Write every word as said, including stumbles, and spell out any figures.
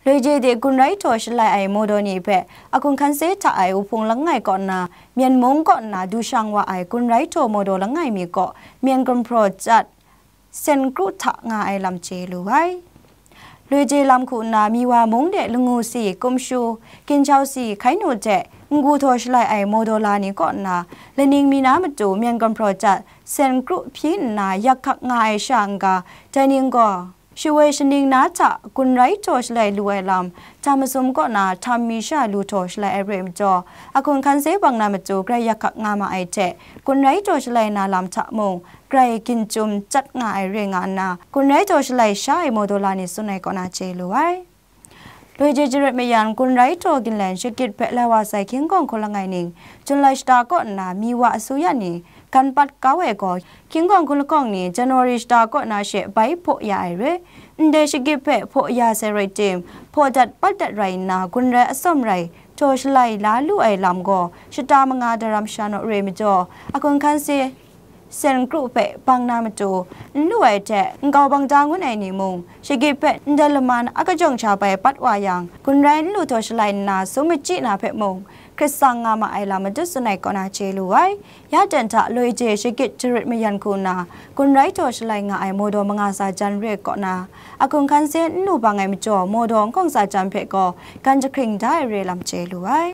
Loi je de gun rai htaw shalai ai mawdaw ni hpe a hkun hkan se hta ai wuhpung langai kaw nna, Myen mung kaw nna du shang wa ai gun rai htaw mawdaw langai mi kaw myen gumhpraw chyat, sen kru hta nga ai lam chye lu ai. Loi je lam hku nna Miwa mung de Langu si, Kumshu, Ginchau si, Hkainu hte Ngu htaw shalai ai mawdaw la ni kaw nna, laning mi na matu myen gumhpraw chyat, sen kru hpyi nna yak hkak nga ai sha n-ga, dai ning gaw, shawoi shaning na hta gun rai htaw shalai lu ai lam, htam masum kaw na htam mi sha lu htaw shalai ai re ai majaw, a hkun hkan se bang na matu grai yak hkak nga ma ai hte, gun rai htaw shalai na lam hta mung, grai gin chyum chyat nga ai re nga nna, gun rai htaw shalai sha ai mawdaw la ni tsun ai kaw na chye lu ai. Loi je jarit mayan gun rai htaw ginlen shagit hpe lai wa sai hkying gawng hku langai ning, Jun lai shata kaw nna Miwa asuya ni gan pat kau ai gaw, hkying gawng hku lahkawng ni January shata kaw na she bai hpaw ya ai re. Ndai shagit hpe hpaw ya sai rai tim, hpaw dat pat dat rai nna, gun rai atsawm rai, htaw shalai la lu ai lam gaw, shata manga daram sha naw re ai majaw, a hkun hkan se, sen kru hpe bang na matu, n lu ai hte, nkau bang da ngun ai ni mung, shagit hpe ndai laman a kajawng sha bai pat wa yang, gun rai n lu htaw shalai nna sum machyi na hpe mung, hkrit tsang nga ma ai lam matut tsun ai kaw na chye lu ai. Ya ten hta loi je shagit jarit mayan hku nna, gun rai htaw shalai nga ai mawdaw manga sa jan re kaw na, a hkun hkan se n lu bang ai majaw, mawdaw n kawng sa jan hpe gaw, gan jahkring da ai re lam chye lu ai.